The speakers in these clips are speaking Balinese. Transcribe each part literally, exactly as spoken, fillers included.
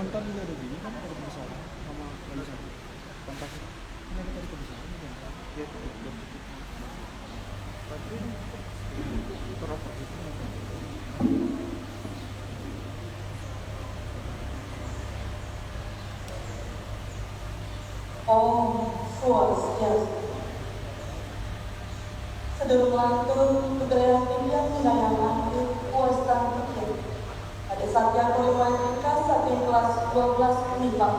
Tadi ada gini kan, ada penasaran sama Raisa. Kontak. Ini ada tadi penasaran kan? Dia tuh, dia tuh. Tapi introvert itu. Om Swastiastu. Sedurung lantur, beberean titiang sinayang antuk, puasan titiang. Pada satya kori manika saking kelas dua belas MIPA.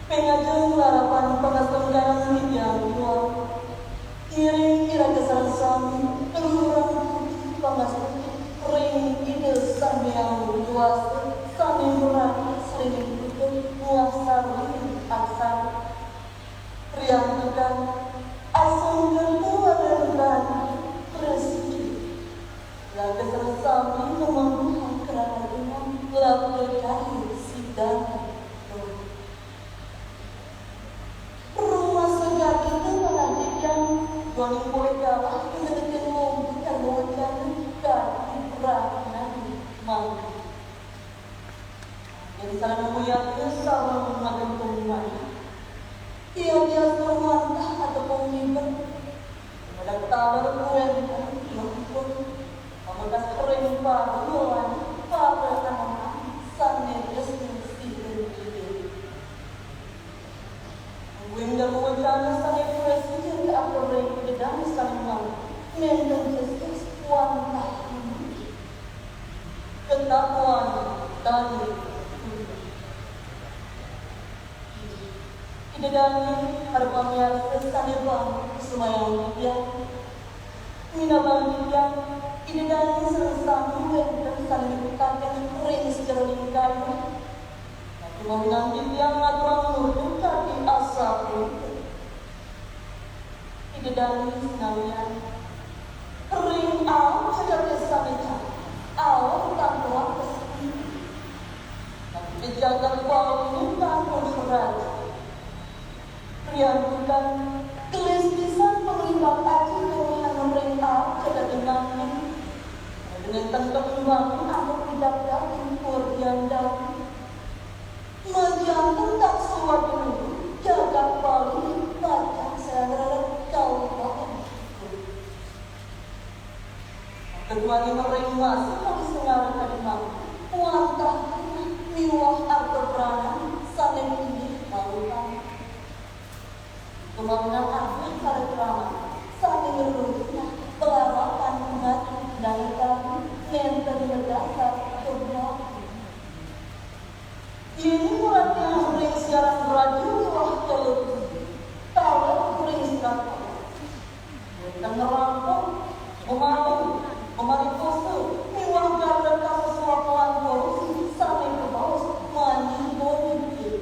Pangajeng lalapan pangastungkara titiang dua. Ngiring iraga sareng sami kaluhuran puji pangastuti ring Ida Sang Hyang Widhi Wasa sané margi selining buka muah salining aksara. Riantukan asung kerta warentani prasida. Raga sareng sami mamangguhang karahayuan labda kalih sidaning. Rumasa gagita pangandikan, duaning polih galah pintetetin lomba karma wacana kadi rahinane mangkin. Yén sarana mayadnya sareng magentung manah. Ia dias permantah atau pemimpin. Pada taler kuwenten lempung. Pamekas ring para lan para anak sané resmi sida. Mungguing darma wacana sané prasida kaapter ring Ida Dané sané mangku, nénten Kristus wantah inggih. Ketakuan kali. Ida Dané, para pamiarsa sané bangga, sumayang titiang. Minabang titiang, Ida Dané sareng sami wénten sané nitikaken ring sajeroning kayun. Mawinan titiang ngaturang nunas kadi asapunika. Ida Dané sinamian ring alam jagat sané caket, alam tan wates. Tapi jagat Bali kantun raja. Riantukan gelis pisan panglimbak aji kawihan ring alam jagat mangkin. Nénten kawimbang antuk pidak daging purdian daging. Majanten tak suwat dulu, jagat Bali pacang sayan raret kawibawan. Keduaning ring masa kami sengaran kadi mangkin, wantah miwah arta pranan sané inggih mawutan. Kemawunan agung pada kraman sané ngreruntuh pelarapan ngati dan kami nénten madasar kemawutan. Yén nguratiang ring siaran radio miwah televisi, taler ring serat, wénten ngrampok, mamaling, mamarikosa, miwah gadah kasus laporan korupsi sané kabaos mani politik.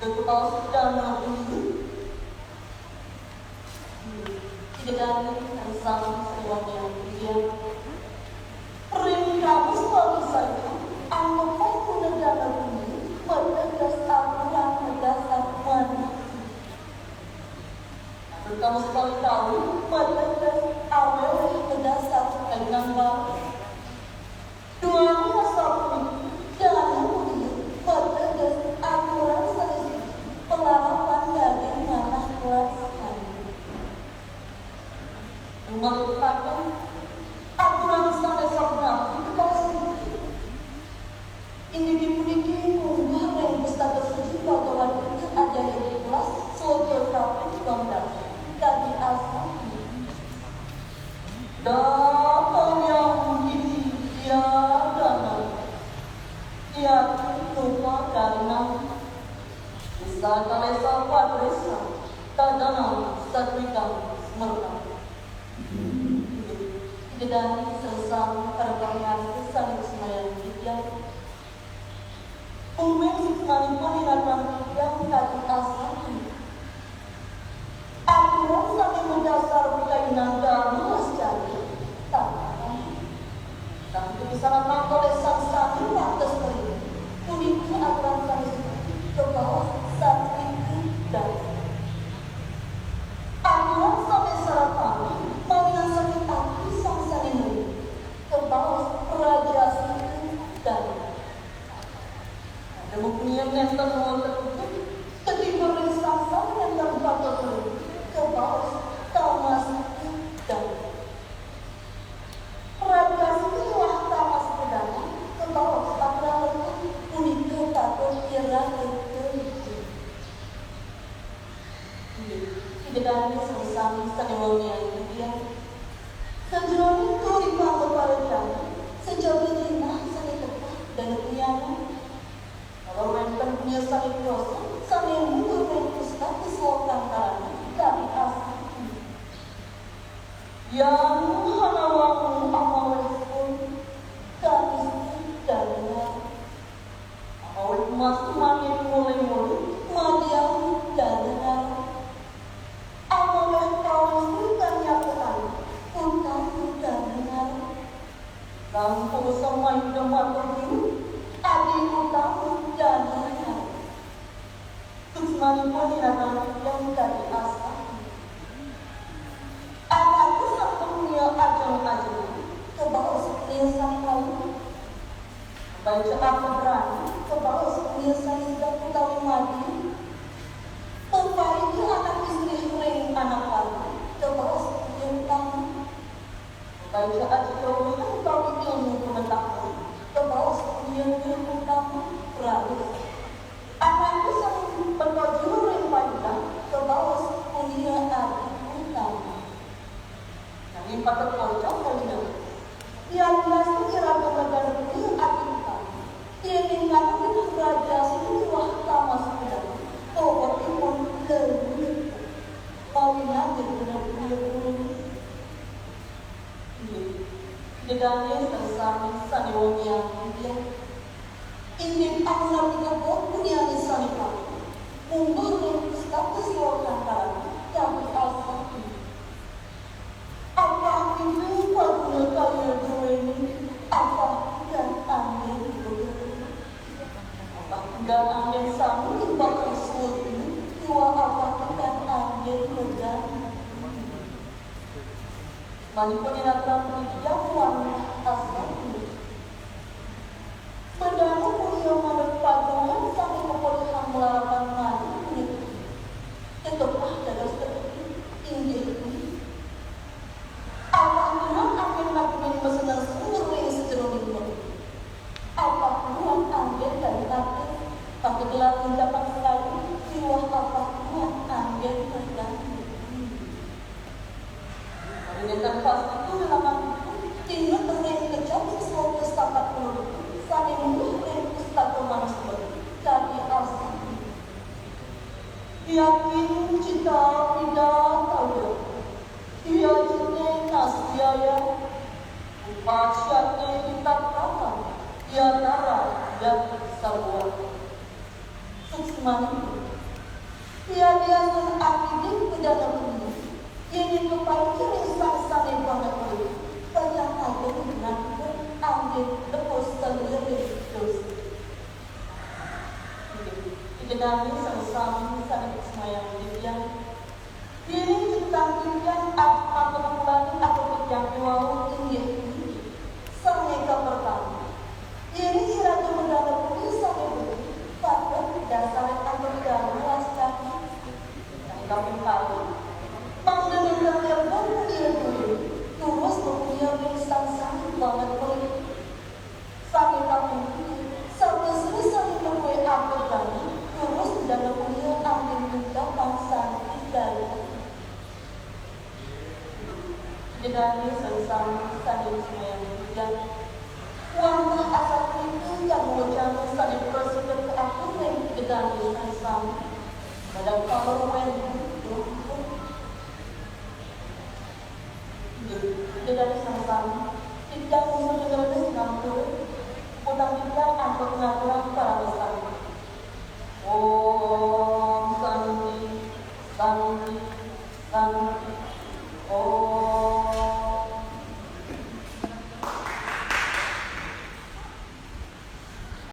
Kabaos dana beli. Ida Dané sareng sami sané wangiang titiang. Ring kamus Bali saja, anggepé punagana bumi mateges aturan madasar manah. Anggepé kamus Bali Kawi mateges awewe madasar kayunan Bali. Duaning asapunika, dana bumi mateges aturan sané suci, pelarapan daging manah kelas. Rumarupaken aturan sané sapunapi kekasih. Inggih puniki munggah ring Pustaka Suci Bhagavad Gita Adhyaya dua belas, Sloka kaping dua belas, kadi asapunika. Dapalyam iti yadana yati rupa karinam isa kalesa padresa tadana satwikam smerta. Ida Dané sareng sami para pamiarsa sané sumayang titiang. Mungguing suksmanipun inatan titiang kadi asapunika. Aturan sané madasar kayunan dharma lestari, taman. Sané kapisanan mangko lesan sané wates mriki, punika aturan sané suci, kabaos satwika dasa. Aturan sané saratané, mawinan saking ati sang sané mriki, kabaos rajasa Wonten ugi ketimbang ring sangsara nenten patut, kebaos tamas idam. Ragasa miwah tamas idam, kebaos aturang punika patut kirang. Inggih, Ida dané sareng sami sané wangiang titiang. Sajeroning turi pangaparajan, sajawi jinah sané tepah dan unyana. Kalau wénten punia sané kuasa, sané mundur ring pustaka Swakantarané kadi asiki. Yang hanawangu amawehipun, kanisti dan dengar. Amaweh mas maning mulih-mulih, madiang dan dengar. Amaweh kawan sultan nyakutan, utama dan dengar. Langkung samaida matur diri, adi utama dan dengar. Suksmanipun inatan yang kadi asa. Anakku sampun nia ajeng-ajeng, kebaos nia sang alu. Baca apa berani, kebaos nia sang idak utawi madi. Pepaiki anak istri ring anak lanang, kebaos nia utama. Baca aji kawitan utawi ilmu pengetahuan, kebaos nia utama, raris. Anakku sampun patoju ring paindikan, kebaos punia adi utama. Nanging patut kocap kalina. Yan biasa iraga madan punia adi utama. Yéning nganutin raja sini miwah tamas idam, pokokipun lelunipun. Mawinanggih bener punia guru. Inggih, Ida dané sareng sami sané wangiang titiang. Inggih, amun napi kebon punyané sané pati, munggah ring pustaka Swakantarané kadi asiki. Apah kita paguna kaya duéné, apah kita anggén bener. Apah kita anggén sami bakal suud ini, kiwa apah kita anggén bener. Manipun inatang titiang wangiang asiki. Bedana punika manut pagungan sané kapolihan malarapan manut puniki. Tetepah dados tetep inggih puniki. Apah Tuhan anggén maduning mesenan sumur ring sajeroning negeri. Apah Tuhan anggén kadi atis, pakegelan lincapan selayu, miwah apah Tuhan anggén kadi Rinten pas itu lelaman itu, tinut ring kejaba seratus empat puluh itu, sané munggah ring pustaka manusa, kadi asiki. Yakin cita pida kauda, diajine nasiaya, upasyate ditatama, yatara yati sarwa. Suksmanipun. Yadiastun akidik bedana puniki, yéning kapaicen ring sang sané banget puniki, bakal ageng rinanipun anggén nebus saluiring dosa. Inggih, Ida dané sareng sami sané suksmayang titiang. Yéning ciptan titiang, at-, atau mulaning atau titiang iwau inggih puniki. Sané kapertama, yéning iraga medana puri sané becik, patut dasarin antuk dharma wastani. Sané kaping kalih, mangda ninggal nirban puniki, terus mapunia ring sang sané banget puniki. Sané kaping kalih, sabda sri sané madué apebrani, terus medana punia anggén ucapan sané daya. Ida dané sareng sami sané sumayang titiang. Wantah asapunika kang wacana sané prasida kaatur ring Ida dané sareng sami. Pada kabar wénten